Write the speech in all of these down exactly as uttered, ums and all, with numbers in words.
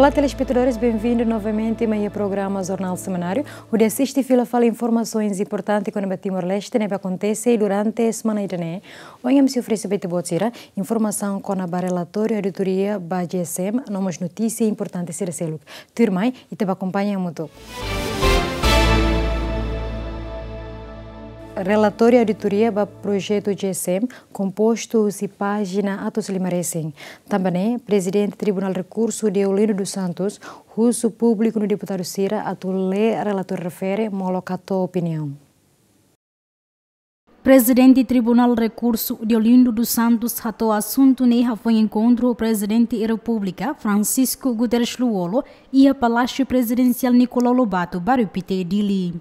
Olá, telespetadores, benvindu novamente mai iha programa Jornál Semanáriu, hodi asiste fila fali informasoens importante kona-ba Timor-Leste ne'ebé akontese durante semana ida-ne'e. Ohin ami sei oferese ba ita-boot sira informasaun kona-ba relatóriu auditoria ba G S M, no mós notísia importante sira seluk. Tuirmai, ita bá akompaña hamutuk. Relatóriu auditoria ba projetu G S M kompostu husi pájina atus lima resin. Tanba ne'e, Prezidente Tribunál Rekursu Deolindo dos Santos husu públiku no deputadu sira atu lee relatóriu refere molok hato'o opiniaun. Prezidente Tribunál Rekursu Deolindo dos Santos hato'o asuntu ne'e hafoin enkontru ho Prezidente Repúblika Francisco Guterres Lú-Olo iha Palásiu Prezidensiál Nicolau Lobato, Bairru Pité, Dili.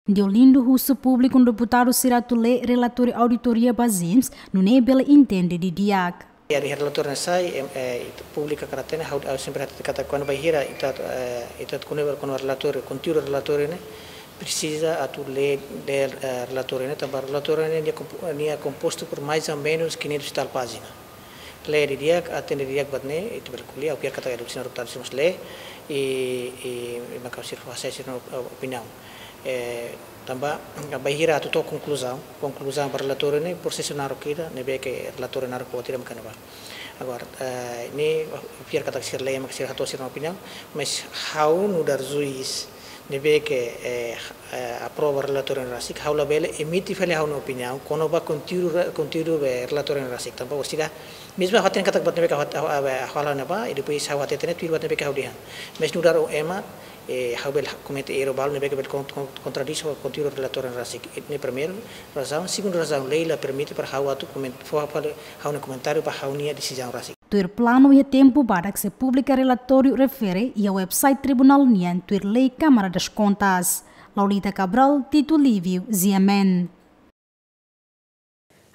Deolindo husu públiku no deputadu sira atu lee relatóriu auditoria ba GEMS, nune'e bele entende didi'ak. Iha relatóriu ne'e sai, em, eh, públiku hakarak hatene, ha'u, ha'u sempre hatete katak kuandu bainhira ita, eh, ita kuandu, kuandu relatóriu, konteúdu relatóriu ne'e, presiza atu lee, lee, eh, relatóriu ne'e, tanba relatóriu ne'e, nia kompo-, nia kompostu por mais ou menos quinhentos e tal pájina. Lee didi'ak, atende didi'ak buat ne'e, ita bele ko'alia, ha'u fiar katak ita-boot sira, deputadu sira mós lee, i, i, i maka sira fó hanesan sira-nia opiniaun. Eh, tanba, bainhira atu to'o konkluzaun, konkluzaun ba relatóriu ne'e, prosesu naruk ida, ne'ebé ke relatóriu naruk buat ida mak ne'ebá. Agora, eh, ne'e, fiar katak sira lee, mak sira hato'o sira-nia opiniaun, mas ha'u nu'udar juís, ne'ebé ke, eh, eh, aprova relatóriu ne'e rasik, ha'u labele emite fali ha'u-nia opiniaun kona-ba konteúdu re-, konteúdu ba relatóriu ne'e rasik. Tanba orsida, mezmu ha'u hatene katak buat ne'ebé ke ha'u, ha'u, ha'u, ha'u halo ne'ebá, i depois ha'u hatete ne'e tuir buat ne'ebé ke ha'u dehan. Mas nu'udar ema, eh, ha'u bele komete erru balu ne'ebé ke bele kont-, kont-, kontradís ho konteúdu relatóriu ne'e rasik. Ne'e primeiru razaun, segundu razaun, lei la permite para ha'u atu koment-, fó fali ha'u-nia komentáriu ba ha'u-nia desizaun rasik. Tuir planu iha tempu badak sei publika relatóriu refere iha website tribunál nian tuir lei Câmara das Contas. Laulita Cabral, Tito Lívio, G M N.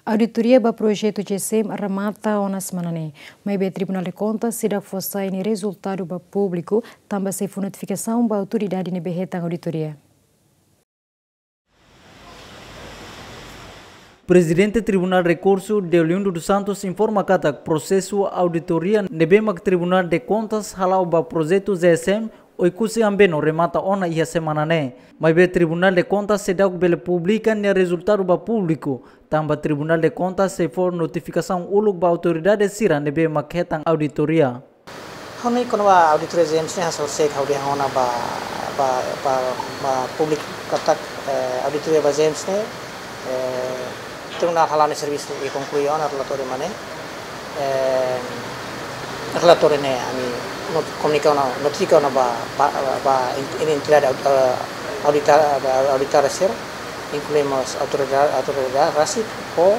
Auditoria ba projetu G S M remata ona semana ne'e. Maibé Tribunál de Contas seidauk fó sai nia rezultadu ba públiku, tanba sei fó notifikasaun ba autoridade ne'ebé hetan auditoria. Prezidente Tribunál Rekursu, Deolindo dos Santos, informa katak prosesu auditoria ne'ebé mak Tribunál de Contas hala'o ba projetu G S M, Oekusi Ambeno, remata ona iha semana ne'e. Maibé Tribunál de Contas seidauk bele publika nia rezultadu ba públiku, tanba Tribunál de Contas sei fó notifikasaun uluk ba autoridade sira ne'ebé mak hetan auditoria. Ha'u-nia, kona-ba auditoria GEMS ne'e, hanesan ha'u dehan ona ba, ba, ba, ba públiku katak, eh, auditoria ba GEMS ne'e, eh, tribunál hala'o nia servisu i konklui ona relatóriu mak ne'e. Eh, relatóriu ne'e ami not-, komunika ona, notifika ona ba, ba, ba en-, en-, entidade aud-, eh, audita-, auditore sira, inklui mós autoridade, autoridade rasik, ho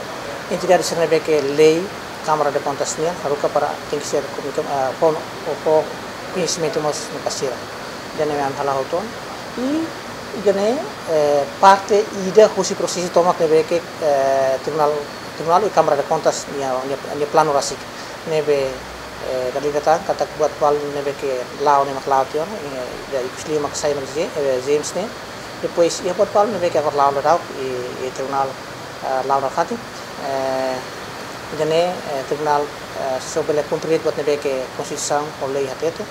entidade sira ne'ebé ke lei Câmara de Contas nian haruka para tenke ser komunika-, eh, fó, fó, fó koñesimentu mós ba sira. Ida-ne'e ami hala'o hotu ona. I, ida-ne'e, eh, parte ida husi prosesu tomak ne'ebé ke, eh, tribunál, tribunál i Câmara de Contas nia, nia, nia planu rasik. Ne'ebé, eh, dala ida tan katak buat balu ne'ebé ke la'o ne'e mak la'o tiha ona, eh, ida ikus liu mak sai mak GE-, eh, GEMS ne'e. Depois, iha buat balu ne'ebé ke agora la'o daudaun, i, i tribunál, eh, la'o nafatin. Eh, ida-ne'e, eh, tribunál, eh, só bele kumpre buat ne'ebé ke konstituisaun ho lei hatete.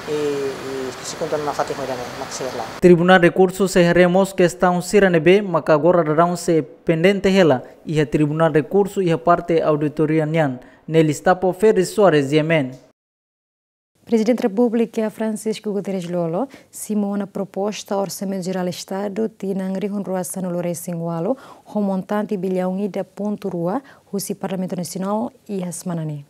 I, i, ke se konta nafatin ho ida-ne'e, mak sei la'o. Tribunál Rekursu sei haree mós kestaun sira ne'ebé maka agora daudaun sei pendente hela iha Tribunál Rekursu iha parte auditoria nian. Ne'e Listapo Ferri Soares, G M N. Prezidente Repúblika Francisco Guterres Lú-Olo simu ona proposta Orsamentu Jerál Estadu tinan rihun rua sanulu resin ualu, ho montante biliaun ida pontu rua, husi Parlamentu Nasionál iha semana ne'e.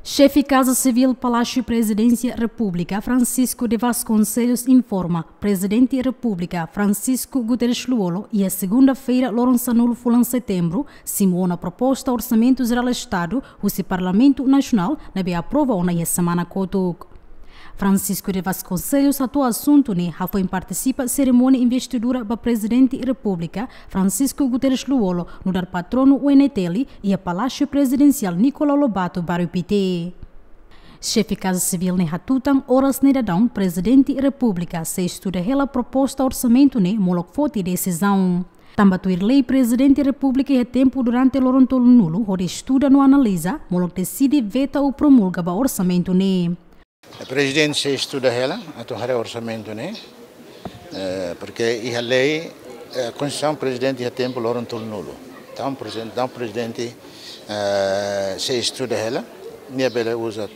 Xefe Kaza Sivíl Palásiu Prezidénsia Repúblika, Francisco de Vasconcelos, informa Prezidente Repúblika, Francisco Guterres Lú-Olo, iha segunda-feira, loron sanulu fulan Setembru, simu ona proposta Orsamentu Jerál Estadu husi Parlamentu Nasionál, ne'ebé aprova ona iha semana kotuk. Francisco de Vasconcelos hato'o asuntu ne'e hafoin partisipa serimónia investidura ba Prezidente Repúblika, Francisco Guterres Lú-Olo, nu'udar patronu O N T L, iha Palásiu Prezidensiál Nicolau Lobato, Bairru Pité. Xefe Kaza Sivíl ne'e hatutan oras ne'e daudaun Prezidente Repúblika sei estuda hela proposta orsamentu ne'e molok foti desizaun. Tanba tuir lei, Prezidente Repúblika iha tempu durante loron tolunulu hodi estuda no analiza, molok deside veta ou promulga ba orsamentu ne'e. Prezidente sei estuda hela atu haree orsamentu ne'e, eh, porke iha lei, eh, Konstituisaun, Prezidente iha tempu loron tolunulu. Entaun, Prezidente, entaun Prezidente, eh, sei estuda hela, nia bele uza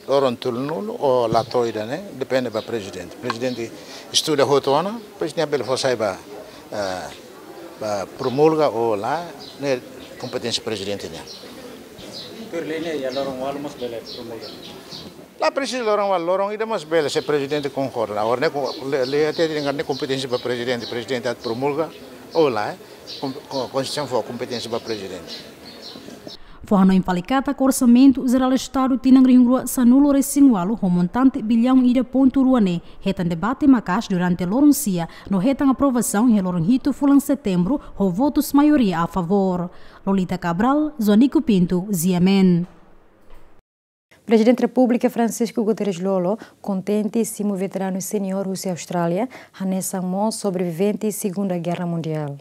loron tolunulu ou la to'o ida-ne'e, depende ba Prezidente. Prezidente estuda hotu ona, depois nia bele fó sai ba, eh, ba promulga ou la, ne'e kompeténsia Prezidente nian. Tuir lei ne'e, iha loron ualu mós bele promulga? La presiza loron ualu, loron ida mós bele, se Prezidente konkorda. Agora ne'e ko-, lei, lei hatete katak ne'e kompeténsia ba Prezidente, Prezidente atu promulga ou la, eh, kom-, ko-, Konstituisaun fó kompeténsia ba Prezidente. Fó hanoin fali katak orsamentu jerál Estadu tinan rihun rua sanulu resin ualu ho montante biliaun ida pontu rua ne'e hetan debate maka'as durante loron sia no hetan aprovasaun iha loron hitu fulan Setembru ho votus maioria a favór. Lolita Cabral, Zonico Pinto, G M N. Prezidente Repúblika Francisco Guterres Lú-Olo kontente simu veteranu seniór husi Austrália, hanesan mós sobrevivente Segunda Guerra Mundiál.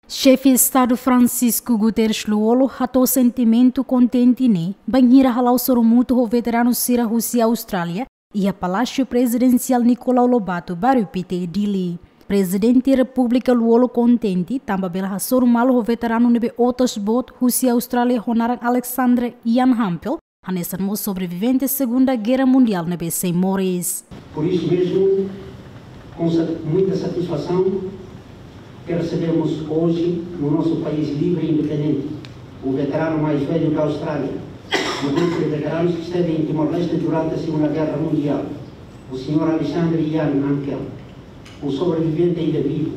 Xefe Estadu Francisco Guterres Lú-Olo hato'o sentimentu kontente ne'e bainhira hala'o sorumutu ho veteranu sira husi Austrália iha Palásiu Prezidensiál Nicolau Lobato, Bairru Pité, Dili. Prezidente Repúblika Lú-Olo kontente tanba bele hasoru malu ho veteranu ne'ebé otas boot husi Austrália ho naran Alexander Ian Hempel, hanesan mós sobrevivente Segunda Guerra Mundiál ne'ebé sei moris. Por isso mesmo, com sa-, muita satisfação, que recebemos hoje no nosso país livre e independente o veterano mais velho da Austrália, do grupo de veteranos que esteve em Timor-Leste durante a Segunda Guerra Mundial, o senhor Alexander Ian Hempel, um sobrevivente ainda vivo,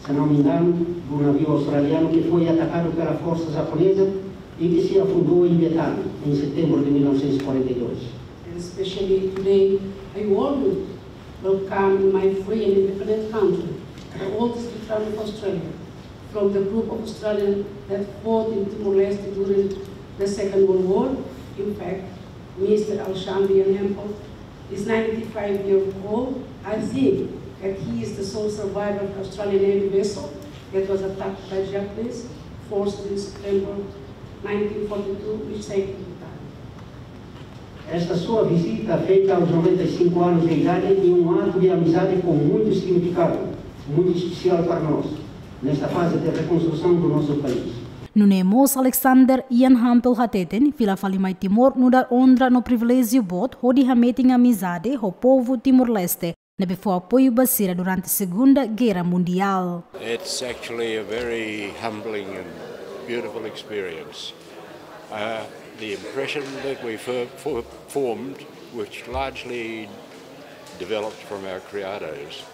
se não me engano, do navio australiano que foi atacado pela força japonesa e que se afundou em Betano, em setembro de mil novecentos e quarenta e dois. Especially today, I want to welcome in my free and independent country the oldest veteran of Australia from the group of Australians that fought in Timor-Leste during the Second World War. In fact, Mister Alexander Ian Hempel is ninety-five years old. I think that he is the sole survivor of the Australian Navy vessel that was attacked by Japanese forces in September nineteen forty-two, which sank in Betano. Esta sua visita, feita aos noventa e cinco anos de idade, é um ato de amizade com muito significado, muito especial para nós, nesta fase de reconstrução do nosso país. Nune'e mós Alexander Ian Hempel hateten, fila fali mai Timor nu'udar onra no priviléjiu boot hodi hametin amizade ho povu Timor-Leste ne'ebé fó apoiu ba sira durante Segunda Guerra Mundiál. It's actually a very humbling and beautiful experience. Uh, the impression that we fir-, for-, formed, which largely developed from our criados,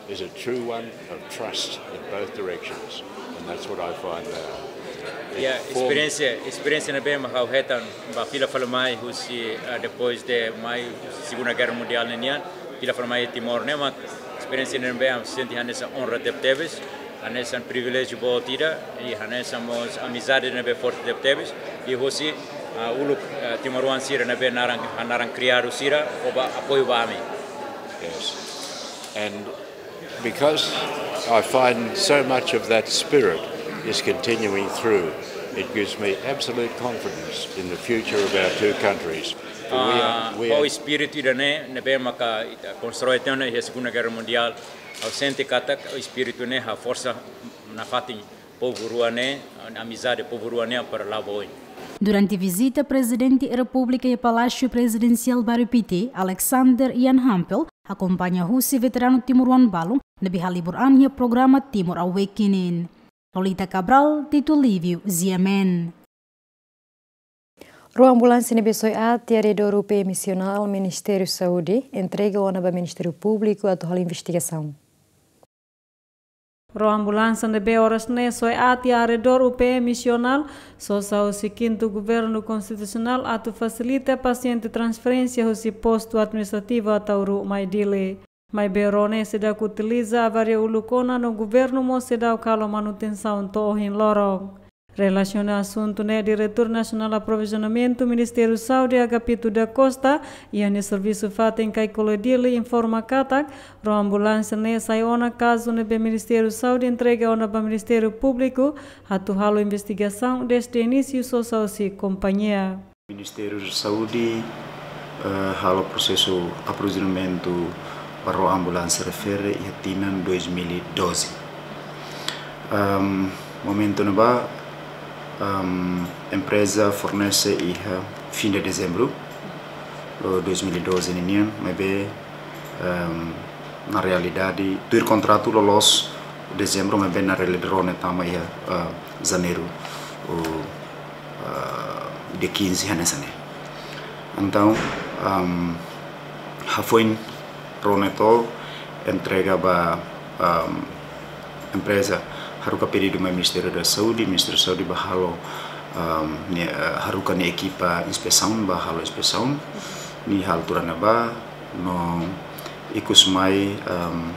is a true one of trust in both directions. And that's what I find, uh, it Ya, formed esperiénsia, esperiénsia ne'ebé mak ha'u hetan ba fila fali mai husi, ah, depois de mai Segunda Guerra Mundiál ne'e nian, fila fali mai Timor ne'e mak esperiénsia ne'ebé ha'u sente hanesan onra tebetebes, hanesan priviléjiu boot ida, i hanesan mós amizade ne'ebé forte tebetebes, i husi, ah, uluk, ah, timoroan sira ne'ebé naran, naran kriadu sira, fó ba apoiu ba ami. Yes. And because I find so much of that spirit is continuing through, it gives me absolute confidence in the future of our two countries. For we are, Ah, we ho are espíritu ida-ne'e, ne'ebé maka ita konstrui tiha ona iha Segunda Guerra Mundiál, ha'u sente katak espíritu ne'e haforsa nafatin povu rua ne'e, amizade povu rua ne'e para la'o ba oin. Durante vizita Prezidente Repúblika iha Palásiu Prezidensiál Bairru Pité, Alexander Ian Hempel akompaña husi veteranu timoroan balun ne'ebé halibur an iha programa Timor Awakening. Lolita Cabral, Tito Livio, G M N. Rua ambulánsia ne'ebé soe aat iha arredór U P A Misionál, Ministériu Saúde entrega ona ba Ministériu Públiku atu halo investigasaun. Rua ambulánsia ne'ebé oras ne'e soe aat iha arredór U P A Misionál, sosa husi kintu Governu Konstitusionál atu fasilita pasiente transferénsia husi postu administrativu Ataúru mai Dili. Maibé rua ne'e seidauk utiliza, avaria uluk ona no governu mós seidauk halo manutensaun to'o ohin loron. Relasiona asuntu ne'e, Diretór Nasionál Aprovizionamentu Ministériu Saúde, Agapito da Costa, iha nia servisu fatin Caicolo Dili, informa katak ró ambulánsia ne'e sai ona kazu ne'ebé Ministériu Saúde entrega ona ba Ministériu Públiku atu halo investigasaun dezde inísiu sosa husi kompañia. Ministériu Saúde, eh, halo prosesu aprovizionamentu ba ró ambulánsia refere iha tinan dois mil e doze. Ehm, momentu ne'ebá, ehm, empreza fornese iha fim de dezembro, eh, dois mil e doze ninian, maibé, ehm, na realidade, tuir kontratu loloos dezembro, maibé na realidade ró ne'e tama iha, eh, janeiru, o, eh, dia quinze hanesan ne'e. Entaun, ehm, hafoin ró ne'e to'o entrega ba, ehm, empreza, haruka pedidu mai Ministériu da Saúde, Ministériu Saúde ba halo, ehm, nia, eh, haruka nia ekipa inspesaun ba halo inspesaun, nia halo tuir ne'ebá, no ikus mai, ehm,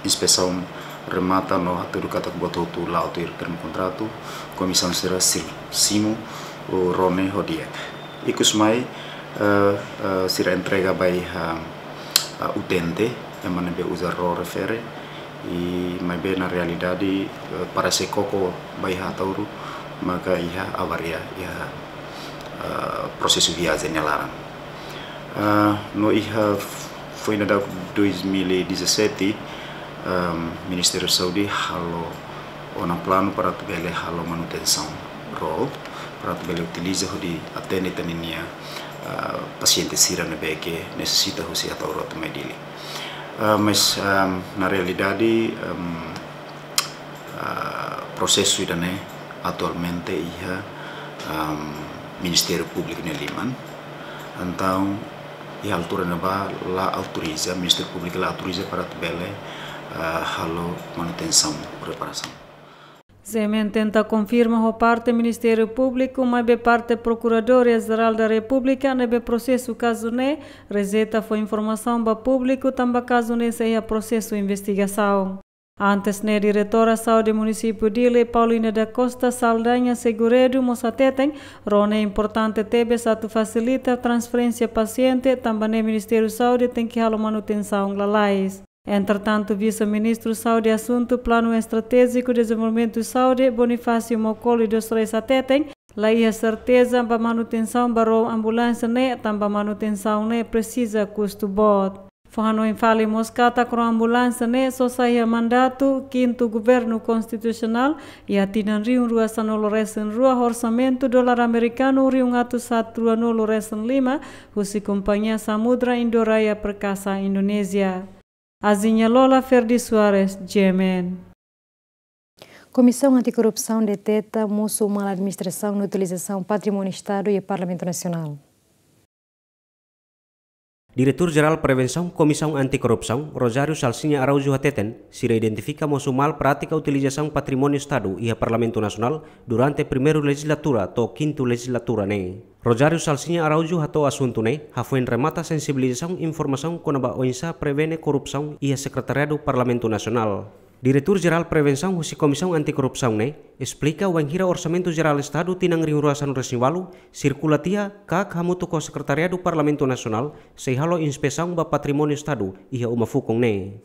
inspesaun remata no hatudu katak buat hotu la'o tuir termu kontratu, komisaun sira sim-, simu ró ne'e ho di'ak. Ikus mai, eh, eh, sira entrega ba iha, eh, utente, ema ne'ebé uza ró refere, i maibé na realidade, eh, parese koko ba iha Ataúro, maka iha avaria, iha, eh, prosesu viajen nia laran. Eh, no iha foin dadauk dois mil e dezassete, ehm, Ministériu Saúde halo ona planu para atu bele halo manutensaun ró, para atu bele utiliza hodi atende tan ninia, eh, pasiente sira ne'ebé ke nesesita husi Ataúro atu mai Dili. Eh, mas, ehm, na realidade, ehm, eh, prosesu ida-ne'e atualmente iha, ehm, Ministériu Públiku nia liman. Entaun, iha altura ne'ebá la autoriza, Ministériu Públiku la autoriza para atu bele, eh, halo manutensaun, reparasaun. G M N tenta konfirma ho parte Ministériu Públiku, maibé parte Prokuradória Jerál da Repúblika ne'ebé prosesu kazu ne'e rejeita fó informasaun ba públiku, tanba kazu ne'e sei iha prosesu investigasaun. Antes ne'e, Diretora Saúde Munisípiu Dili, Paulina da Costa Saldanha Segredo, mós hateten, ró ne'e importante tebes atu fasilita transferénsia pasiente, tanba ne'e Ministériu Saúde tenke halo manutensaun lalais. Entretantu, Vise-Ministru Saúde Asuntu Planu Estratéjiku Dezenvolvimentu Saúde, Bonifácio Mokoli dos Reis hateten, la iha serteza ba manutensaun ba ró ambulánsia ne'e, tanba manutensaun ne'e presiza kustu boot. Fó hanoin fali mós katak ró ambulánsia ne'e só sai iha mandatu kintu governu konstitusionál iha tinan rihun rua sanulu resin rua ho orsamentu dolar amerikanu rihun atus haat ruanulu resin lima husi kompañia Samudra Indo Raya Perkasa Indonézia. Aziña Lola, Ferdi Soares, G M N. Komisaun Antikorrupsaun deteta mosu mal administrasaun no utilizasaun patrimóniu Estadu iha Parlamentu Nasionál. Diretór Jerál Prevensaun Komisaun Antikorrupsaun, Rosário Salsinha Araújo hateten, sira identifika mosu mal prátika utilizasaun patrimóniu Estadu iha Parlamentu Nasionál durante primeiru lejizlatura to'o kintu lejizlatura ne'e. Rosário Salsinha Araújo hato'o asuntu ne'e hafoin remata sensibilizasaun informasaun kona-ba oinsá prevene korrupsaun iha Sekretariadu Parlamentu Nasionál. Diretór Jerál Prevensaun husi Komisaun Antikorrupsaun ne'e esplika wainhira Orsamentu Jerál Estadu tinan rihun rua sanulu resin ualu sirkula tiha, kaak hamutuk ho Sekretariadu Parlamentu Nasionál sei halo inspesaun ba patrimóniu Estadu iha uma fukun ne'e.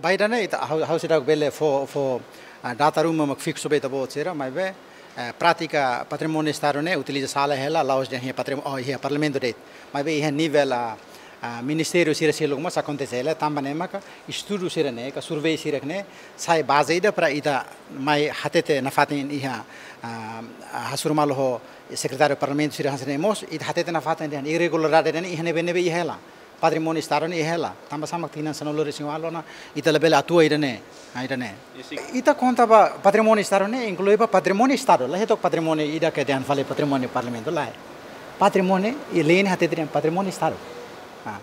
Ba ida-ne'e ita ha'u, ha'u seidauk bele fó, fó, ah, data ruma mak fiksu ba ita-boot sira, maibé, eh, prátika patrimóniu Estadu ne'e utiliza sala hela, la'ós dehan iha patrim-, oh, iha Parlamentu de'it. Maibé iha nivel, ah, ah, ministériu sira seluk mós akontese hela, tanba ne'e maka estudu sira-ne'e, ka survey sira-ne'e, sai baze ida para ita mai hatete nafatin iha, ah, ah, hasoru malu ho sekretáriu Parlamentu sira hanesan ne'e mós, ita hatete nafatin dehan irregularidade ne'e iha ne'ebé-ne'ebé iha hela. Patrimóniu Estadu ne'e iha hela. Tanba sá mak tinan sanulu resin ualu ona, ita labele atua ida-ne'e. Ah, ida-ne'e. Ita konta ba patrimóniu Estadu ne'e, inklui ba patrimóniu Estadu. La iha took patrimóniu ida ke dehan fali patrimóniu Parlamentu, lae. Patrimóniu, i lei ne'e hatete dehan patrimóniu Estadu. Ah.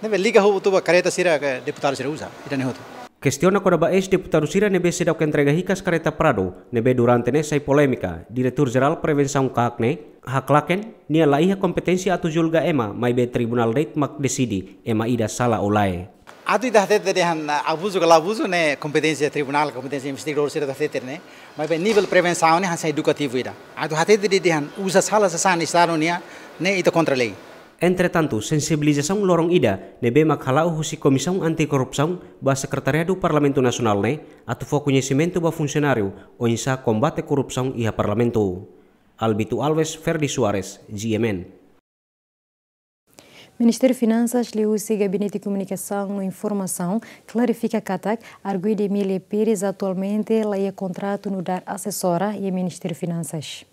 Ne'ebé liga hotu ba kareta sira ke deputadu sira uza, ida-ne'e hotu. Kestiona kona-ba eis-deputadu sira ne'ebé seidauk entrega hikas kareta Prado, ne'ebé durante ne'e sai polémika, Diretór Jerál Prevensaun kaak ne'e haklaken, nia la iha kompeténsia atu julga ema, maibé tribunál de'it mak deside ema ida sala ou lae. Atu ita hatete dehan abuzu ka la abuzu ne'e kompeténsia tribunál, kompeténsia investigadór sira atu hatete ne'e. Maibé nivel prevensaun ne'e hanesan edukativu ida. Atu hatete dehan uza sala sasán Estadu nian ne'e ita kontra lei. Entretantu, sensibilizasaun loron ida ne'ebé mak hala'o husi Komisaun Anti-Korrupsaun ba Sekretariadu Parlamentu Nasionál ne'e atu fó koñesimentu ba funsionáriu oinsá kombate korrupsaun iha Parlamentu. Albito Alves, Ferdi Soares, G M N. Ministériu Finansas liuhusi Gabinete Komunikasaun no Informasaun klarifika katak Arguida Emília Pires atualmente la iha kontratu nu'udar asesora iha Ministériu Finansas.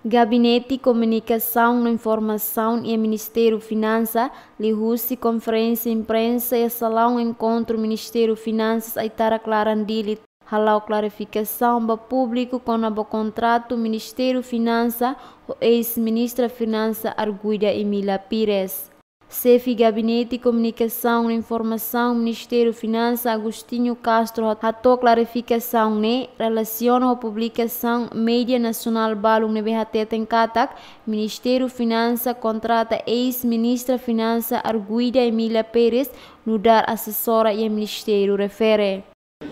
Gabinete Komunikasaun no Informasaun iha Ministériu Finansa liuhusi konferénsia imprensa iha salaun enkontru Ministériu Finansas Aitarak Laran, Dili, hala'o klarifikasaun ba públiku kona-ba kontratu Ministériu Finansa ho eis-ministra Finansa Arguida Emília Pires. Xefe Gabinete Komunikasaun no Informasaun Ministériu Finansa Agostinho Castro hat-, hato'o klarifikasaun ne'e relasiona ho publikasaun média nasionál balun ne'ebé hateten katak Ministériu Finansa kontrata eis-ministra Finansa Arguida Emília Pires nu'udar asesora iha ministériu refere.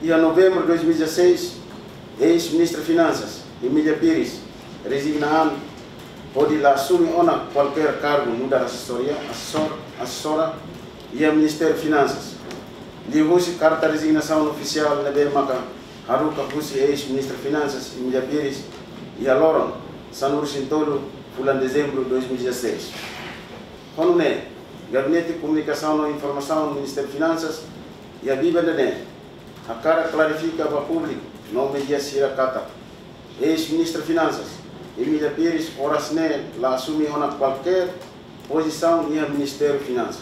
Iha novembru dois mil e dezasseis, eis-ministra Finansas, Emília Pires, rezigna an hodi la asume ona kualkér kargu nu'udar asesoria, asesor, asesora iha Ministériu Finansas. Liuhusi karta rezignasaun ofisiál ne'ebé maka haruka husi eis-ministra Finansas, Emília Pires, iha loron sanulu-resin-tolu fulan Dezembru dois mil e dezasseis. Ho nune'e, Gabinete Komunikasaun no Informasaun Ministériu Finansas, iha biban ida-ne'e, hakarak klarifika ba públiku no média sira katak eis-ministra Finansas, Emília Pires, oras ne'e la asume ona kualkér pozisaun iha Ministériu Finansas.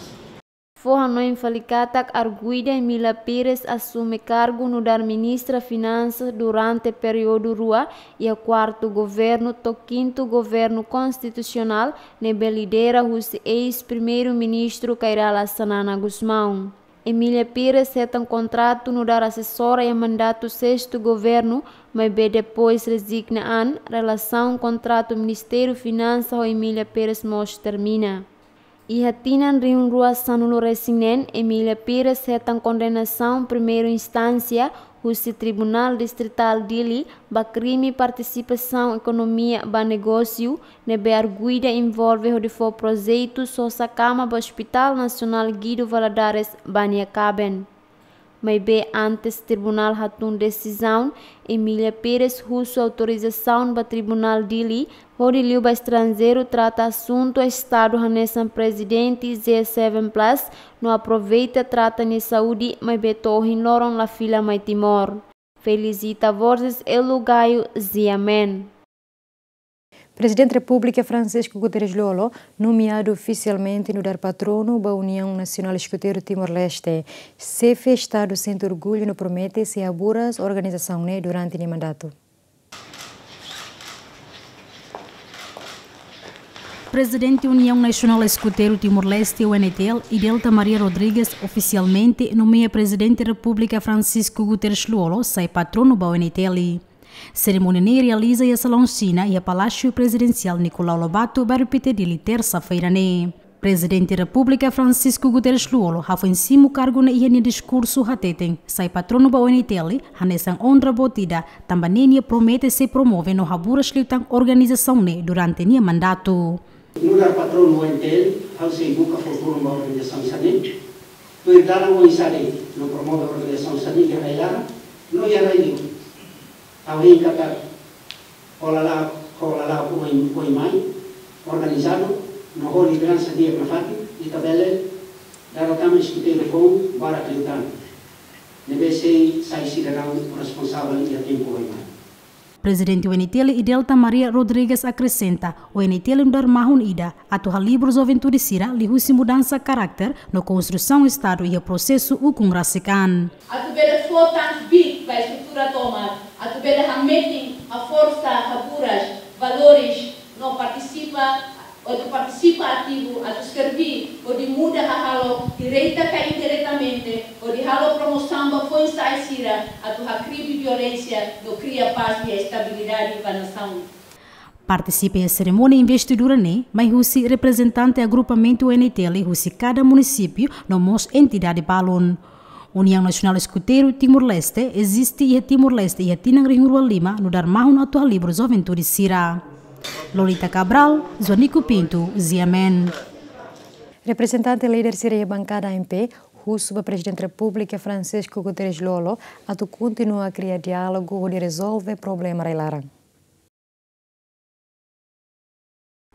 Fó hanoin fali katak Arguida Emília Pires asume kargu nu'udar ministra Finansas durante períodu rua iha kuartu governu to'o kintu governu konstitusionál ne'ebé lidera husi eis-primeiru-ministru Kay Rala Xanana Gusmão. Emília Pires hetan kontratu nu'udar asesora iha mandatu sestu governu, maibé depois rezigna an, relasaun kontratu Ministériu Finansa ho Emília Pires mós termina. Iha tinan rihun rua sanulu-resin-neen, Emília Pires hetan kondenasaun primeiru instánsia husi Tribunál Distritál Dili ba krime partisipasaun ekonomia ba negósiu, ne'ebé Arguida envolve hodi fó projetu sosa kama ba Hospital Nasionál Guido Valadares ba nia kaben. Maibé antes tribunál hatún desizaun, Emília Pires husu autorizasaun ba Tribunál Dili hodi liu ba estranjeiru trata asuntu Estadu hanesan prezidente G seven plus, no aproveita trata nia saúde, maibé to'o ohin loron la fila mai Timor. Felicita Borges, Elu Gaio, G M N. Prezidente Repúblika Francisco Guterres Lú-Olo, nomeadu ofisialmente nu'udar patronu ba Uniaun Nasionál Eskuteiru Timor-Leste. Xefe Estadu sente orgullu no promete sei haburas organizasaun ne'e durante nia mandatu. Prezidente Uniaun Nasionál Eskuteiru Timor-Leste, U N T L, Idelta Maria Rodrigues, ofisialmente nomeia Prezidente Repúblika Francisco Guterres Lú-Olo sai patronu ba U N T L. Serimónia ne'e realiza iha salaun Xina, iha Palásiu Prezidensiál Nicolau Lobato, bairru Pite, Dili, tersa-feira ne'e. Prezidente Repúblika Francisco Guterres Lú-Olo hafoin simu kargu ne'e iha nia diskursu hateten, sai patronu ba U N T L, hanesan onra boot ida, tanba ne'e nia promete sei promove no haburas liután organizasaun ne'e durante nia mandatu. Nu'udar patronu U N T L, ha'u sei buka futuru ba organizasaun sira-ne'e. Tuir dalan oinsá de'it, no promove organizasaun sira-ne'e iha rai-laran, no iha rai-li'ur. Ha'u hein katak, hola la, hola la oin, oin mai, organizadu, no ho lideransa di'ak nafatin, ita bele dada tama eskuteiru foun barak liután. Ne'ebé sei sai sidadaun responsavel iha tempu oin mai. Prezidente U N T L, Idelta Maria Rodrigues, akresenta, U N T L nu'udar mahon ida atu halibur juventude sira liuhusi mudansa karakter no konstrusaun Estadu iha prosesu ukun rasik an. Atu bele fó tan bit ba estrutura tomak, atu bele hametin haforsa, haburas, valores, no partisipa, atu partisipa ativu, atu serví, hodi muda hahalok, direta ka indiretamente, hodi halo promosaun ba foin-sa'e sira, atu hakribi violénsia, no kria pás i estabilidade ba nasaun. Partisipa iha serimónia investidura ne'e mai husi reprezentante agrupamentu O N T L husi kada munisípiu no mós entidade balun. União Nacional Eskuteiru Timor-Leste eziste iha Timor-Leste iha tinan rihun rua lima nu'udar mahon atu halibur juventude sira. Lolita Cabral, Joanico Pinto, G M N. Reprezentante líder sira iha bankada A M P husu ba Prezidente Repúblika Francisco Guterres Lú-Olo atu kontinua kria diálogu hodi rezolve problema rai-laran.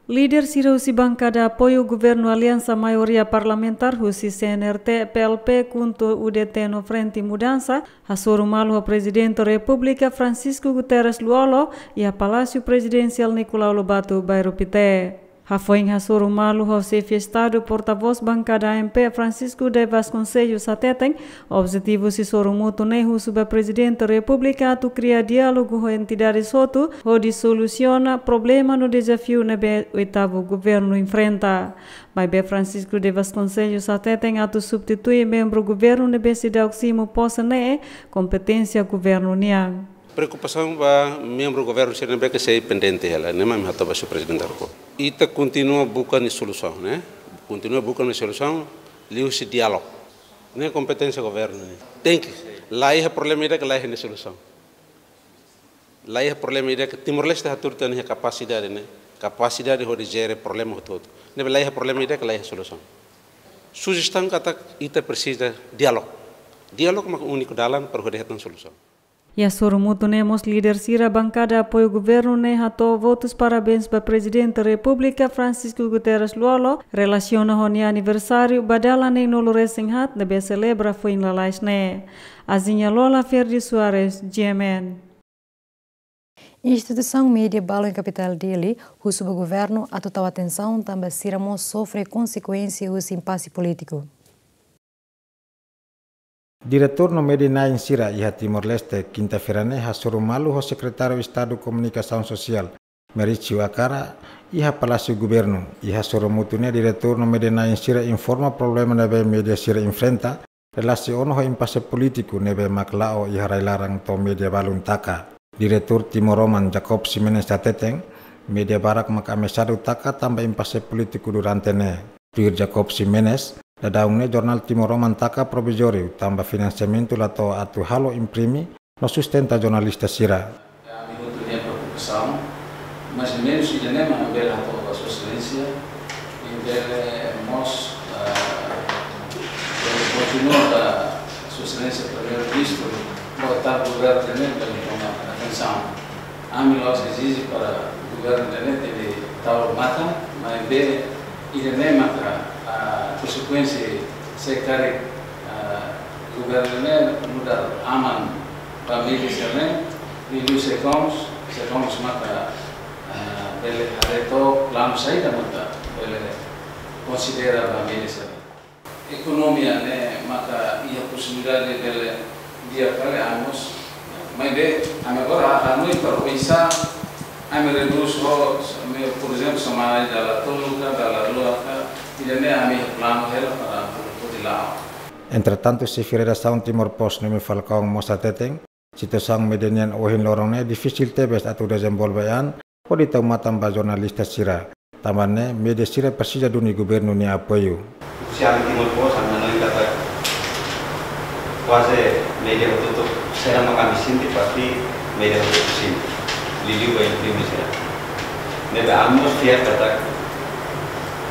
Líder sira husi bankada apoiu governu aliansa maioria parlamentár husi C N R T, P L P, KHUNTO, U D T no Frente Mudansa, hasoru malu ho Prezidente Repúblika Francisco Guterres Lú-Olo iha Palásiu Prezidensiál Nicolau Lobato, Bairru Pité. Hafoin hasoru malu ho Xefe Estadu, portavós bankada A M P Francisco de Vasconcelos hateten, objetivu husi sorumutu ne'e husu ba Prezidente Repúblika atu kria diálogu ho entidades hotu hodi solusiona problema no dezafiu ne'ebé oitavu governu enfrenta. Maibé Francisco de Vasconcelos hateten atu substitui membru governu ne'ebé seidauk simu pose ne'e kompeténsia governu nian. Preokupasaun ba membru governu sira ne'ebé ke sei pendente hela, ne'e mak ami hato'o ba Señór Prezidente Repúblika. Ita kontinua buka nia solusaun, ne'e? Kontinua buka nia solusaun, liuhusi diálogu. Ne'e kompeténsia governu nian. Tenke, la iha problema ida ke la iha nia solusaun. La iha problema ida ke Timor-Leste hatudu tiha nia kapasidade ne'e, kapasidade hodi jere problema hotu-hotu. Ne'ebé la iha problema ida ke la iha solusaun. Sujestaun katak ita presiza diálogu. Diálogu mak úniku dalan para hodi hetan solusaun. Iha sorumutu ne'e mós líder sira bankada apoiu governu ne'e hato'o votus parabéns ba Prezidente Repúblika Francisco Guterres Lú-Olo relasiona ho nia aniversáriu ba dala neenulu resin haat ne'ebé selebra foin lalais ne'e. Azinha Lola, Ferdi Soares, G M N. Instituisaun média balun iha kapitál Dili husu ba governu atu tau atensaun tanba sira mós sofre konsekuénsia husi impase polítiku. Diretór no média na'in sira iha Timor-Leste, kinta-feira ne'e hasoru malu ho Sekretáriu Estadu Komunikasaun Sosiál, Mericio Akara, iha Palásiu Governu. Iha sorumutu ne'e diretór no média na'in sira informa problema ne'ebé média sira enfrenta relasiona ho impase polítiku ne'ebé mak la'o iha rai-laran to'o média balun taka. Diretór timoroan Jacob Ximenes hateten, média barak mak amesadu taka tanba impase polítiku durante ne'e. Tuir Jacob Ximenes, daudaun ne'e jornál timoroan taka provizóriu tanba finansiamentu la to'o atu halo imprime no sustenta jornalista sira. Ami hotu iha preokupasaun, mais ou menus ida-ne'e mak ami bele hato'o ba Sua Exelénsia, i bele mós, ah, bele kontinua ba Sua Exelénsia Primeiru-Ministru, ba tau governu ida-ne'e bele toma atensaun. Ami la'ós ezije para governu ida-ne'e tenke tau matan, maibé ida-ne'e maka, ah, konsekuénsia se karik, ah, governu ne'e nu'udar aman ba média sira-ne'e, i liu SECOMS, SECOMS maka, ah, bele haree took planu saida maka bele konsidera ba média sira-ne'e. Ekonomia ne'e maka iha posibilidade bele di'ak fali, ami mós. Maibé ami agora hanoin para oinsá ami redús ho, ami, por ezemplu, semana ida dala tolu ka, dala rua ka, ida-ne'e ami planu hela para hodi la'o. Entretantu, xefe redasaun Timor Post, Noemi Falcão, mós hateten, situasaun média nian ohin loron ne'e difisil tebes atu dezenvolve an hodi tau matan ba jornalista sira. Tanba ne'e, média sira presiza duni governu nia apoiu. Husi ami Timor Post, ami hanoin katak kuaze média hotu-hotu, sira maka ami sente, pasti média hotu-hotu sente. Liuliu ba imprime sira. Ne'ebé ami mós fiar katak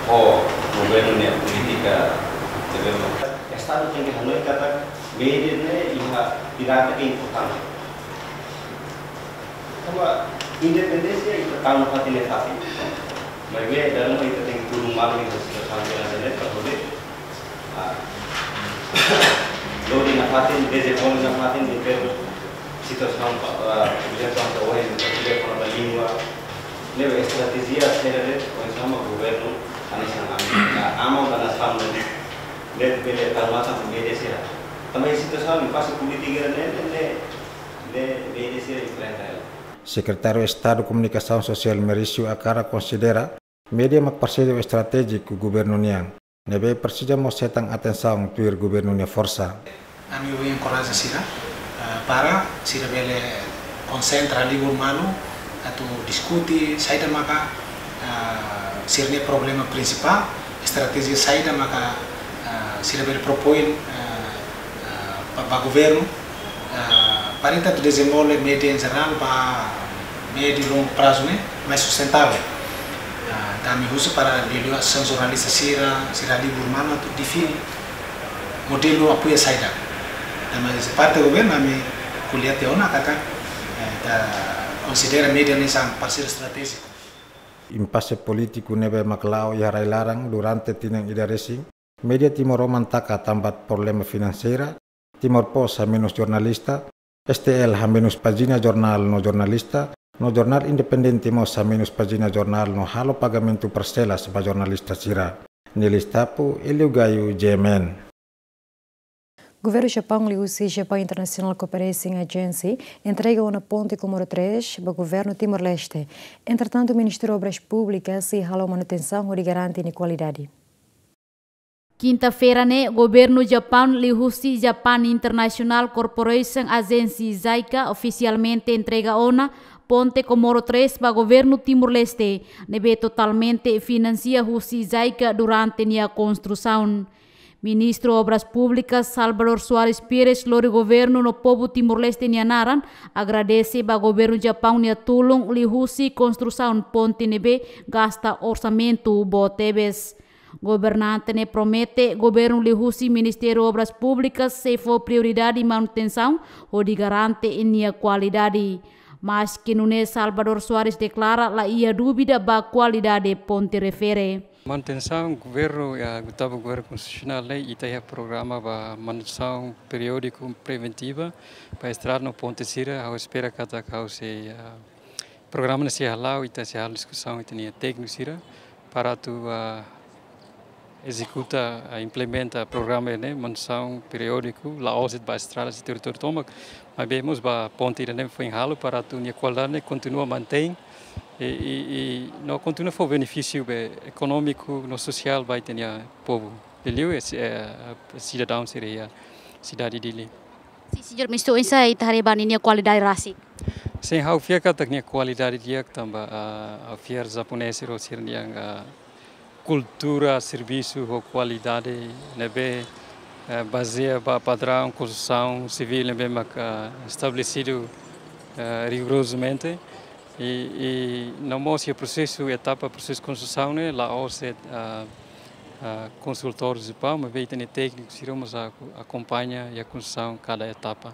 ho governu nia polítika, ne'ebé Estadu tenke hanoin katak média ne'e iha pirata ke importante. Tanba independénsia ita tau nafatin ne'e fatin. Maibé dala ruma ita tenke tulun malu iha situasaun sira-ne'e para hodi, ah, lori nafatin, dezenvolve nafatin, depois situasaun, ah, por ezemplu, ita ohin, ita ohin kona-ba língua. Ne'ebé estratéjia sira-ne'e, oinsá mak governu, hanesan ami, ah, aman ba nasaun ne'e, ne'e bele tau matan média sira. Tanba situasaun impase polítika ne'e, ne'e, ne'e, ne'e média sira enfrenta hela. Sekretáriu Estadu Komunikasaun Sosiál Mericio Akara konsidera média mak parseiru estratéjiku governu nian, ne'ebé presiza mós hetan atensaun tuir governu nia forsa. Ami bele enkoraja sira, eh, para sira bele konsentra liu malu, atu diskute saida maka, ah, sira-nia problema prinsipál, estratéjia saida maka, ah, sira bele propoin, ah, ah, ba, ba governu, ah, para ita atu dezenvolve média em geral ba médiu longu prazu ne'e mais sustentável. Ah, entaun ami husu para liuliu asosiasaun jornalista sira, sira libur manu atu define modelu apoiu saida. Entaun, mais parte governu ami ko'alia tiha ona katak, eh, ita konsidera média hanesan parseiru estratéjiku. Impase polítiku ne'ebé mak la'o iha rai-laran durante tinan ida resin, média Timor Roman taka tanba problema finanseira, Timor Post hamenus jornalista, S T L hamenus pájina jornál no jornalista, no jornál independente mós hamenus pájina jornál no halo pagamentu parselas ba jornalista sira. Nilis Tapu, Eliu Gayo, G M N. Governu Japaun liuhusi Japan International Cooperation Agency entrega ona ponte Comoro três ba governu Timor-Leste. Entretantu, Ministériu Obras Públikas sei halo manutensaun hodi garante nia kualidade. Kinta-feira ne'e, governu Japaun liuhusi Japan International Cooperation Agency, JICA, ofisialmente entrega ona ponte Comoro três ba governu Timor-Leste, ne'ebé totalmente finansia husi JICA durante nia konstrusaun. Ministru Obras Públikas, Salvador Soares Pires, lori governu no povu Timor-Leste nia naran, agradese ba governu Japaun nia tulun liuhusi konstrusaun ponte ne'ebé gasta orsamentu boot tebes. Governante ne'e promete governu liuhusi Ministériu Obras Públikas sei fó prioridade manutensaun hodi garante nia kualidade. Maske nune'e, Salvador Soares deklara la iha dúvida ba kualidade ponte refere. Manutensaun, governu, ah, tanba governu konstitusionál ne'e, ita iha programa ba manutensaun periódiku preventiva ba estrada no ponte sira, ha'u espera katak ha'u sei, ah, programa ne'e sei hala'o, ita sei halo diskusaun ita-nia tékniku sira para atu, ah, ezekuta, ah, implementa programa ne'e, manutensaun periódiku, la'ós de'it ba estrada iha territóriu tomak, maibé mós ba ponte ida ne'ebé foin halo para atu nia kualidade ne'e kontinua mantein, i, i, i no kontinua fó benefísiu be ekonómiku no sosiál ba ita-nia povu. Liuliu, eh, si-, eh, sidadaun sira iha sidade Dili. Sin, señór Ministru, oinsá ita haree ba ninia kualidade rasik? Sin, ha'u fiar katak nia kualidade di'ak tanba, ah, ha'u fiar japonés sira, sira-nia, ah, kultura servisu ho kualidade ne'ebé, eh, bazeia ba padraun konstrusaun sivíl ne'ebé mak, ah, estabelesidu, eh, rigorozamente. I, i no mós iha prosesu, etapa prosesu konstrusaun ne'e, la'ós de'it, ah, ah, konsultór principál, maibé ita-nia tékniku sira mós a-, akompaña iha konstrusaun kada etapa.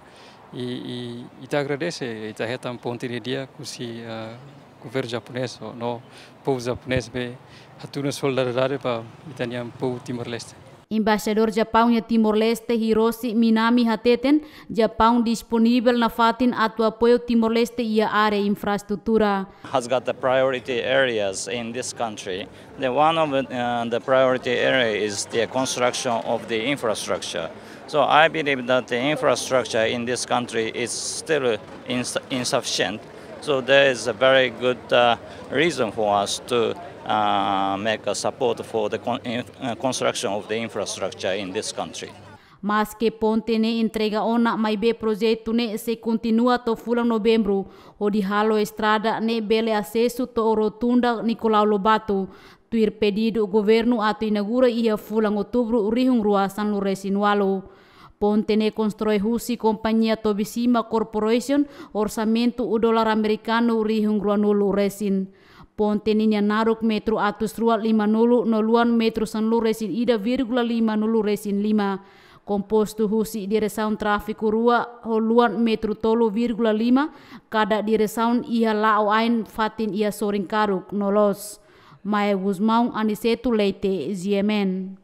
I, i, ita agradese, ita hetan ponte ida di'ak husi, ah, governu japonés, no, no povu japonés be hatudu solidariedade ba ita-nia povu Timor-Leste. Embaixadór Japaun iha Timor-Leste, Hiroshi Minami, hateten, Japaun disponivel nafatin atu apoiu Timor-Leste iha área infraestrutura. Has got the priority areas in this country. The one of the, uh, the priority area is the construction of the infrastructure. So I believe that the infrastructure in this country is still ins-, insufficient. So there is a very good, uh, reason for us to, uh, make a support for the con-, in-, uh, construction of the infrastructure in this country. Maske ponte ne'e entrega ona, maibé projetu ne'e sei kontinua to'o fulan Novembru, hodi halo estrada ne'e bele asesu to'o rotunda Nicolau Lobato, tuir pedidu governu atu inaugura iha fulan Outubru rihun rua sanulu-resin-ualu. Ponte ne'e konstrui husi kompañia Tobishima Corporation, orsamentu dolar amerikanu rihun ruanulu-resin. Ponte ninia naruk metru atus rua limanulu no luan metru sanulu-resin-ida vírgula limanulu-resin-lima. Kompostu husi diresaun tráfiku rua ho luan metru tolu vírgula lima kada diresaun, iha la'o ain, fatin iha sorin karuk no loos. Maia Gusmão, Aniceto Leite, G M N.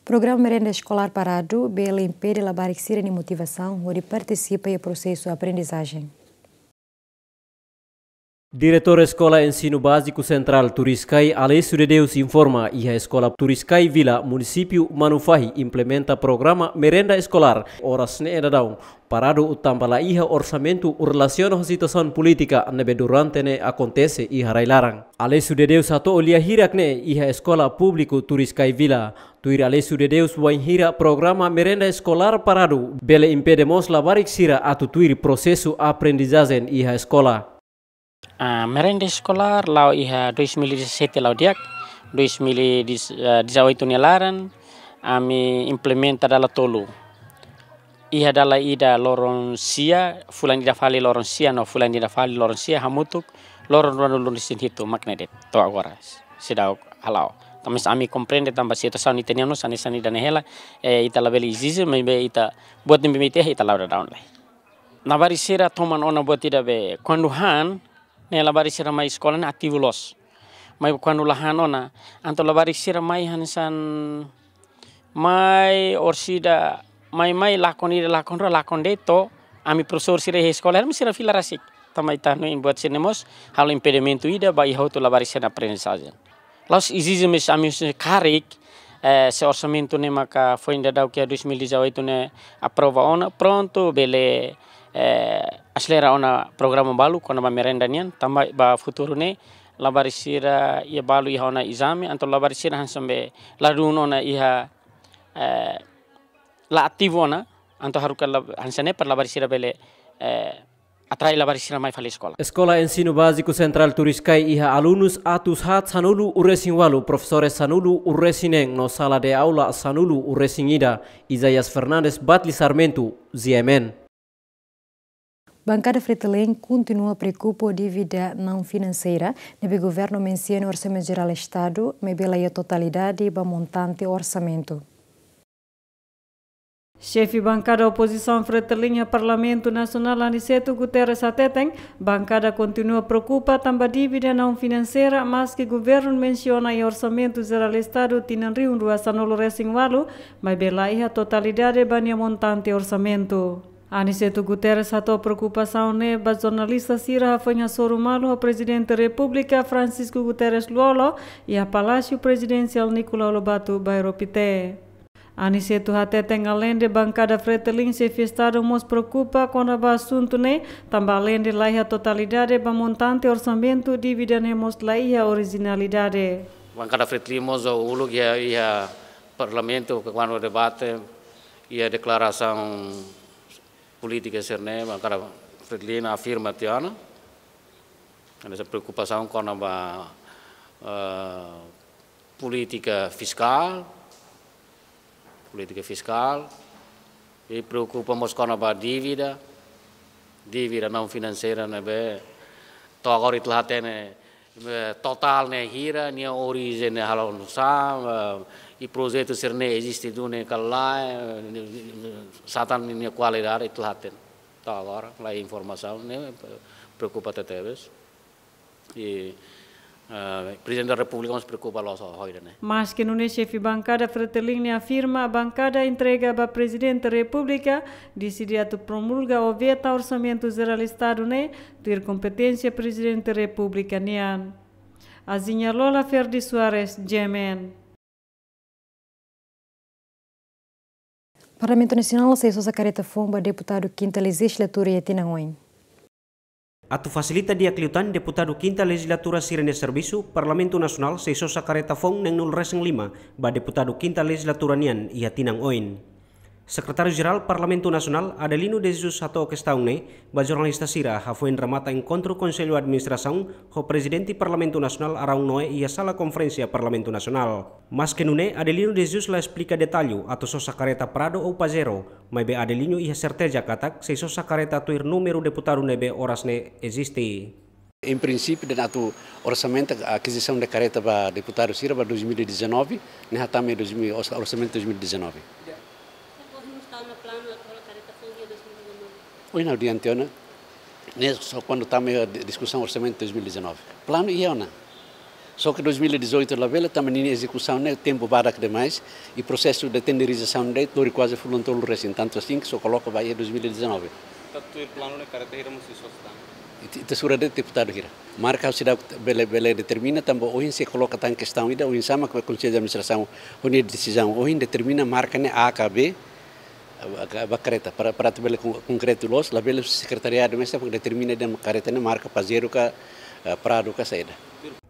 Programa merenda eskolár paradu bele impede labarik sira-nia motivasaun hodi partisipa iha prosesu aprendizajen. Diretór Eskola Ensinu Báziku Sentrál Turiscai, Alessio de Deus, informa iha Eskola Turiscai Vila, Munisípiu Manufahi, implementa programa merenda eskolár oras ne'e daudaun paradu tanba la iha orsamentu relasiona ho situasaun polítika ne'ebé durante ne'e akontese iha rai-laran. Alessio de Deus hato'o lia hirak ne'e iha Eskola Públiku Turiscai Vila. Tuir Alessio de Deus, wainhira programa merenda eskolár paradu, bele impede mós labarik sira atu tuir prosesu aprendizajen iha eskola. Ah, merenda eskolár la'o iha dois mil e dezassete la'o di'ak, dois mil e dezoito nia laran, ami implementa dala tolu. Iha dala ida loron sia, fulan ida fali loron sia, no fulan ida fali loron sia, hamutuk loron ruanulu-resin-hitu mak ne'e de'it, to'o agora seidauk hala'o. Tanba ami komprende tanba situasaun ita-nian mós hanesan ida-ne'e hela, eh, ita labele ezije, maibé ita buat ne'ebé ita, ita la'o daudaun lai. Labarik sira toman ona buat ida be kuandu han, ne'e labarik sira mai eskola ne'e ativu loos. Maibé kuandu la han ona, entaun labarik sira mai hanesan mai orsida, mai, mai lakon ida lakon rua lakon de'it to'o, ami profesór sira iha eskola, ami sira fila rasik. Tanba ita hanoin buat sira-ne'e mós halo impedimentu ida ba iha hotu labarik sira-nia aprendizajen. La'ós ezije mós ami husi karik, eh, se orsamentu ne'e maka foin daudauk iha dois mil e dezoito ne'e aprova ona, prontu, bele, eh, aselera ona programa balu kona-ba merenda nian, tanba ba futuru ne'e labarik sira iha balu iha ona ezame, entaun labarik sira hanesan be ladún ona iha, eh, la ativu ona, entaun haruka la, hanesan ne'e para labarik sira bele, eh, atrai labarik sira mai fali eskola. Eskola Ensinu Báziku Sentrál Turiscai iha alunus atus haat sanulu-resin-ualu, profesores sanulu-resin-neen, no sala de aula sanulu-resin-ida. Isaias Fernandes, Batli Sarmento, G M N. Bankada Fretilin kontinua preokupa ho dívida naun finanseira, ne'ebé governu mensiona Orsamentu Jerál Estadu, maibé la iha totalidade ba montante orsamentu. Xefe bankada opozisaun Fretilin iha Parlamentu Nasionál, Aniceto Guterres, hateten, bankada kontinua preokupa tanba dívida naun finanseira, maske governu mensiona iha Orsamentu Jerál Estadu tinan rihun rua sanulu-resin-ualu, maibé la iha totalidade ba nia montante orsamentu. Aniceto Guterres hato'o preokupasaun ne'e ba jornalista sira hafoin hasoru malu ho Prezidente Repúblika Francisco Guterres Lú-Olo iha Palásiu Prezidensiál Nicolau Lobato, Bairro Pité. Aniceto hateten aleinde bankada Fretilin, Xefe Estadu mós preokupa kona-ba asuntu ne'e, tanba aleinde la iha totalidade ba montante orsamentu, dívida ne'e mós la iha orijinalidade. Bankada Fretilin mós uluk iha, iha Parlamentu, kuandu debate, iha deklarasaun polítika sira-ne'e, bankada Fretilin afirma tiha ona hanesan preokupasaun kona-ba, eh, polítika fiskál, polítika fiskál, i preokupa mós kona-ba dívida, dívida naun finanseira ne'ebé to'o agora ita la hatene, eh, totál ne'e hira, nia orijen ne'e halo nu'usá, eh, i projetu sira-ne'e eziste duni ka lae, eh, sá tan nia kualidade ita la hatene. To'o agora la iha informasaun ne'e, eh, preokupa tebetebes. I, eh, Prezidente da Repúblika mós preokupa loos ho ida-ne'e. Maske nune'e, xefe bankada Fretilin ne'e afirma bankada entrega ba Prezidente Repúblika deside atu promulga ou veta Orsamentu Jerál Estadu ne'e, tuir kompeténsia Prezidente Repúblika nian. Azinha Lola, Ferdi Soares, G M N. Parlamentu Nasionál sei sosa karreta foun ba deputadu kinta lejizlatura iha tinan oin. Atu fasilita di'ak liután deputadu kinta lejizlatura sira-nia servisu, Parlamentu Nasionál sei sosa karreta foun neenulu-resin-lima ba deputadu kinta lejizlatura nian iha tinan oin. Sekretáriu Jerál Parlamentu Nasionál, Adelino de Jesus, hato'o kestaun ne'e ba jornalista sira hafoin remata enkontru Konsellu Administrasaun ho Prezidente Parlamentu Nasionál Araun Noé iha Sala Konferénsia Parlamentu Nasionál. Maske nune'e, Adelino de Jesus la esplika detallu atu sosa karreta Prado ou Pajero, maibé Adelino iha serteza katak sei sosa karreta tuir númeru deputadu ne'ebé oras ne'e eziste. Em princípio, de atu orsamentu, akizisaun de karreta ba deputadu sira ba dois mil e dezanove, ne'e hatama dois mil, orsa-, orsamentu dois mil e dezanove. Depois não está no plano atu hola karreta foun iha dois mil e dezanove? Ohin ha'u dehan tiha ona, ne'e só kuandu tama iha di-, diskusaun orsamentu dois mil e dezanove. Planu iha ona. Só ke dois mil e dezoito labele, tanba ninia ezekusaun ne'e tempu badak demais, i prosesu de tenderizasaun ne'e lori kuaze fulan tolu resin, tantu asin ke só koloka ba iha dois mil e dezanove. Tantu planu ne'e karreta hira mós sei sosa tan? Ita, ita sura de'it deputadu hira. Marka ha'u seidauk bele, bele determina tanba ohin sei koloka tan kestaun ida, oinsá mak Konsellu de Administrasaun ho nia desizaun ohin determina marka ne'e A ka B, ba, ba kareta, para, para atu bele kon-, konkretu loos, labele sekretariadu mesak mak determina de'it kareta ne'e marka Pajero ka, eh, Prado ka saida.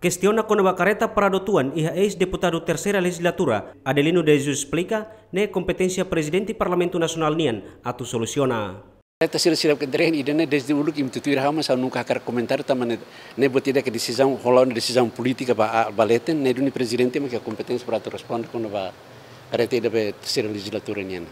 Kestiona kona-ba kareta Prado tuan iha eis-deputadu Terseira Lejizlatura, Adelino de Jesus esplika, ne'e kompeténsia Prezidente Parlamentu Nasionál nian atu solusiona. Kareta sira, sira ke dren ida-ne'e desde uluk imi tutuir ha'u, mas ha'u nunka hakarak komentáriu tanba ne'e, ne'e buat ida ke desizaun, hola ona desizaun polítika ba, ba leten, ne'e duni Prezidente mak iha kompeténsia para atu responde kona-ba kareta ida be Terseira Lejizlatura nian.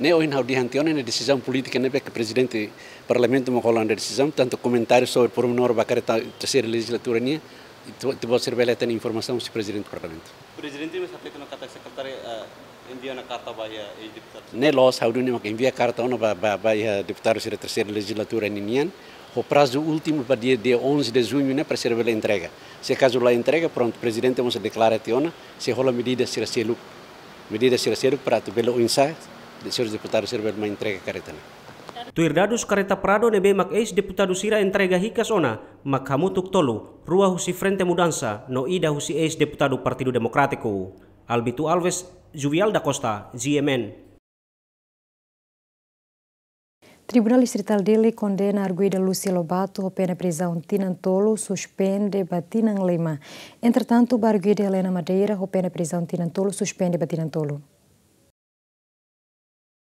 Ne'e ohin ha'u dehan tiha ona ne'e desizaun polítika ne'ebé ke Prezidente Parlamentu mak hola ona desizaun, tantu komentáriu sobre pormenór ba kareta Terseira Lejizlatura nian, ita, ita-boot sira bele hetan informasaun husi Prezidente Parlamentu. Prezidente mós hatete ona katak sekretáriu, eh, envia ona karta ba iha eis-deputadu. Ne'e loos, ha'u duni mak envia karta ona ba, ba, ba iha deputadu sira Terseira Lejizlatura ninian, ho prazu últimu ba dia, dia onze de junho ne'e para sira bele entrega. Se kazu la entrega, prontu, Prezidente mós deklara tiha ona, sei hola medida sira seluk. Medida sira seluk para atu bele oinsá, de seus deputadu sira bele mai entrega kareta ne'e. Tuir dadus kareta Prado ne'ebé mak eis-deputadu sira entrega hikas ona, mak hamutuk tolu, rua husi Frente Mudansa, no ida husi eis-deputadu Partidu Demokrátiku. Albito Alves, Juvial da Costa, G M N. Tribunál Distritál Dili kondena arguida Lúcia Lobato ho pena prizaun tinan tolu suspende ba tinan lima. Entretantu, ba arguida Helena Madeira ho pena prizaun tinan tolu suspende ba tinan tolu.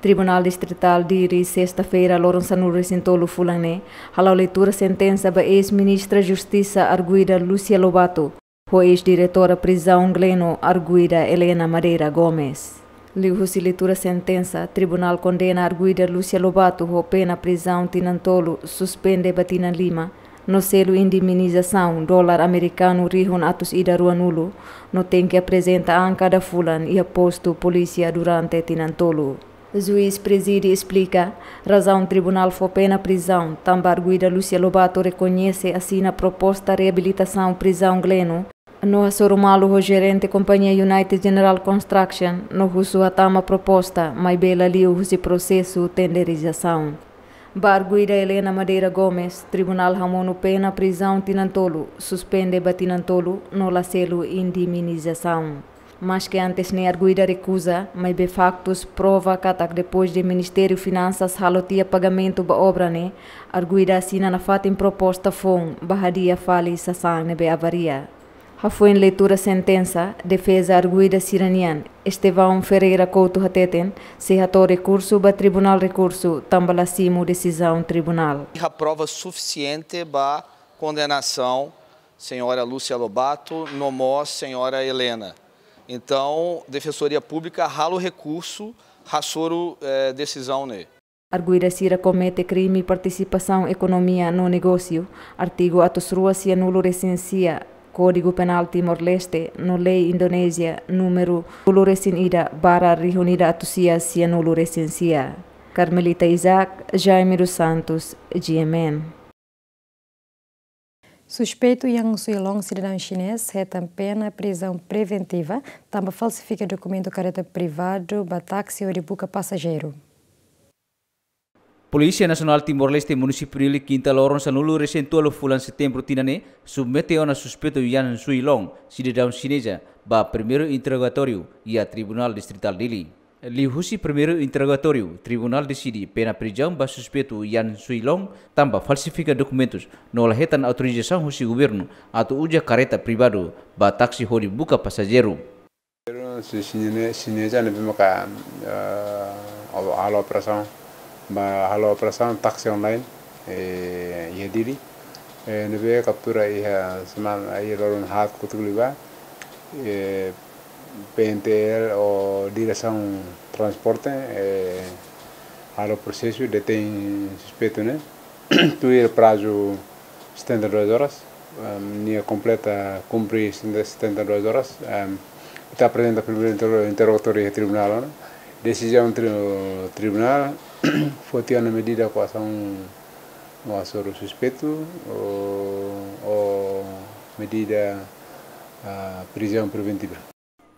Tribunál Distritál Dili, sesta-feira, loron sanulu-resin-tolu fulan ne'e, hala'o leitura sentensa ba eis-ministra Justisa arguida Lúcia Lobato, ho eis-diretora prizaun Gleno arguida Helena Madeira Gomes. Liuhusi leitura sentensa, tribunál kondena arguida Lúcia Lobato ho pena prizaun tinan tolu suspende ba tinan lima, no selu indemnizasaun dolar amerikanu rihun atus ida ruanulu, no tenke aprezenta an kada fulan iha postu polísia durante tinan tolu. Juís prezide esplika, razaun tribunál fó pena prizaun, tanba arguida Lúcia Lobato rekoñese asina proposta reabilitasaun prizaun Gleno, no hasoru malu ho jerente kompañia United General Construction, no husu hatama proposta, maibé la liu husi prosesu tenderizasaun. Ba arguida Helena Madeira Gomes, tribunál hamonu pena prizaun tinan tolu, suspende ba tinan tolu, no la selu indemnizasaun. Maske antes ne'e arguida rekuza, maibé faktus prova katak depois de Ministériu Finansas halo tiha pagamentu ba obra ne'e, arguida asina nafatin proposta foun ba hadi'a fali sasán ne'ebé avaria. Hafoin leitura sentensa, defeza arguida sira-nian, Estevão Ferreira Couto hateten, sei hato'o rekursu ba Tribunál Rekursu, tanba la simu desizaun tribunál. Iha prova sufisiente ba kondenasaun señora Lúcia Lobato, no mós señora Helena. Entaun, Defensoria Públika halo rekursu, hasoru, eh, desizaun ne'e. Arguida sira komete krime partisipasaun ekonomia no negósiu, artigu atus rua sianulu-resin-sia, Kódigu Penál Timor-Leste, no lei Indonézia, númeru sanulu-resin-ida barra rihun ida atus sia sianulu-resin-sia. Carmelita Isaac, Jaime dos Santos, G M N. Suspeitu Yang Suilong, sidadaun xinés, hetan pena prizaun preventiva, tanba falsifika dokumentu kareta privadu ba táksi hodi buka pasajeiru. Polísia Nasionál Timor-Leste, Munisípiu Dili, kinta loron sanulu-resin-tolu fulan setembru tinan ne'e, submete ona suspeitu Yang Suilong, sidadaun xineza, ba primeiru interrogatóriu iha Tribunál Distritál Dili. Liuhusi primeiru interrogatóriu, tribunál deside pena prizaun ba suspeitu Yang Suilong tanba falsifika dokumentus no la hetan autorizasaun husi governu atu uza kareta privadu ba táksi hodi buka pasajeiru. Xineza, xineza ne'ebé maka, eh, halo operasaun, ba halo operasaun táksi online, eh, iha Dili. Eh, ne'ebé kaptura iha semana, iha loron haat kotuk liubá. Eh, P N T L ho Diresaun Transporte, eh, halo prosesu, detein suspeitu ne'e. Tuir prazu setenta e duas horas, ehm, nia kompleta, kumpre setenta e duas horas, ehm, ita aprezenta primeiru interro-, interrogatóriu iha tribunál, ne'e? Desizaun tri-, tribunál, foti ona medida koasaun no hasoru suspeitu, ou, ou medida, ah, prizaun preventiva.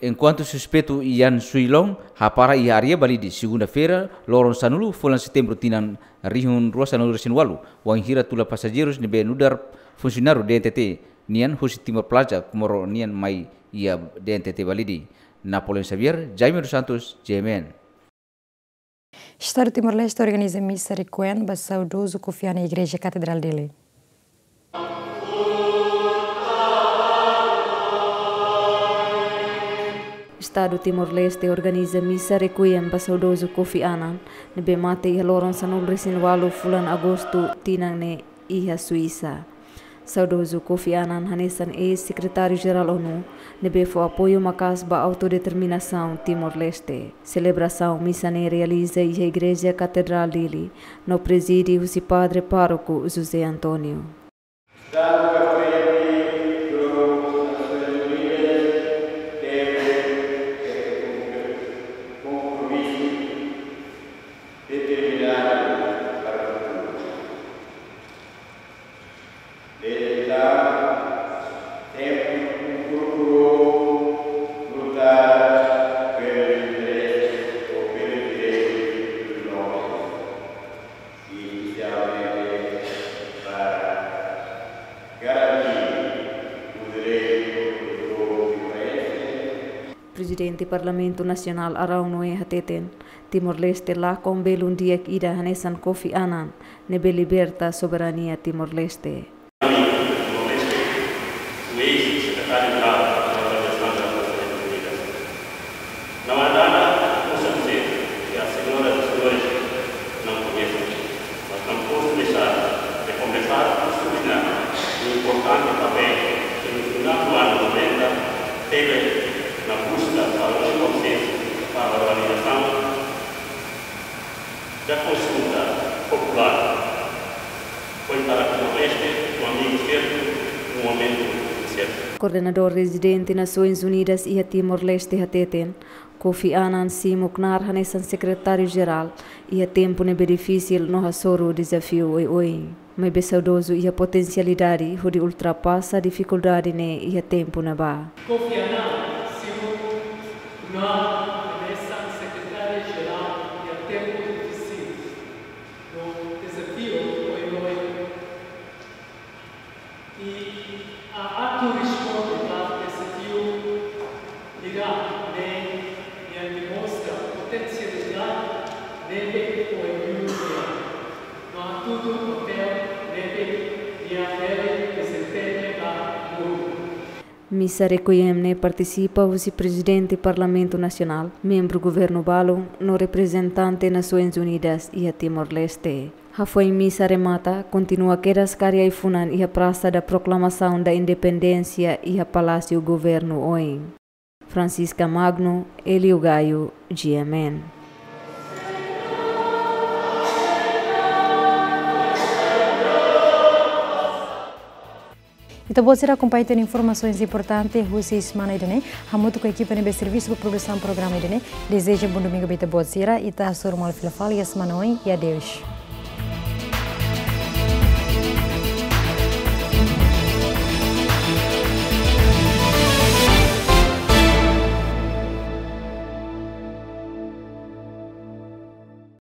Enkuantu suspeitu Yan Shuilong hapara iha área Balide, segunda-feira, loron sanulu, fulan Setembru, tinan rihun rua sanulu resin walu, wainhira tula pasajeirus ne'ebé nu'udar funsionáriu D N T T nian husi Timor Plaza, Comoro nian mai iha D N T T Balide. Napoleon Xavier, Jaime dos Santos, G M N. Estadu Timor-Leste organiza misa requiem ba saudozu Kofi Annan iha Igreja Katedrál Dili. Estadu Timor-Leste organiza misa requiem ba saudozu Kofi Annan, ne'ebé mate iha loron sanulu resin walu fulan Agostu tinan ne'e iha Suisa. Saudozu Kofi Annan hanesan eis-sekretáriu-jerál ONU, ne'ebé fó apoiu maka'as ba autodeterminasaun Timor-Leste. Selebrasaun misa ne'e realiza iha Igreja Katedrál Dili, no prezide husi Padre Pároku José António. Estadu Kafrene dos Nações Unidas teve esse compromisso determinado para o futuro. Desde então, sempre procurou lutar pelos interesses ou pelos direitos dos homens, e especialmente para garantir o direito do povo timoroense. Prezidente Parlamentu Nasionál Araun Noé hateten, Timor-Leste lakon belun di'ak ida hanesan Kofi Annan, ne'ebé liberta soberania Timor-Leste. Timor-Leste, o eis-secretário-jerál da Organização das Nações Unidas. Não há nada que possa dizer que as senhoras e senhores não conheçam, mas não posso deixar de conversar e sublinhar o importante papel que no final do ano noventa teve na busca para um consenso para a organização da consulta popular. Foi para Timor-Leste um amigo certo, um momento incerto. Koordenadór rezidente Nasoins Unidas iha Timor-Leste hateten, Kofi Annan simu knaar hanesan sekretáriu-jerál iha tempu ne'ebé difisil no hasoru dezafiu oioin. Maibé saudozu iha potensialidade hodi ultrapasa difikuldade ne'e iha tempu ne'ebá. Kofi Annan simu knaar hanesan sekretáriu-jerál iha tempu difisil no dezafiu oioin. I atu responde ba dezafiu hirak ne'e, nia mostra potensialidade ne'ebé oioin nian, no hatudu papél ne'ebé nia bele dezempeña ba mundu. Misa requiem ne'e partisipa husi Prezidente Parlamentu Nasionál, membru governu balun, no reprezentante Nasoins Unidas iha Timor-Leste. Hafoin misa remata, kontinua kedas karik ai-funan iha Praça da Proclamação da Independência iha Palásiu Governu oin. Francisca Magno, Elio Gaio, G M N. Ita-boot sira akompaña tiha ona informasoens importante husi semana ida-ne'e, hamutuk ho ekipa ne'ebé servisu ba produsaun programa ida-ne'e. Dezeja bom domingu ba ita-boot sira, ita hasoru malu fila fali iha semana oin, i adeus.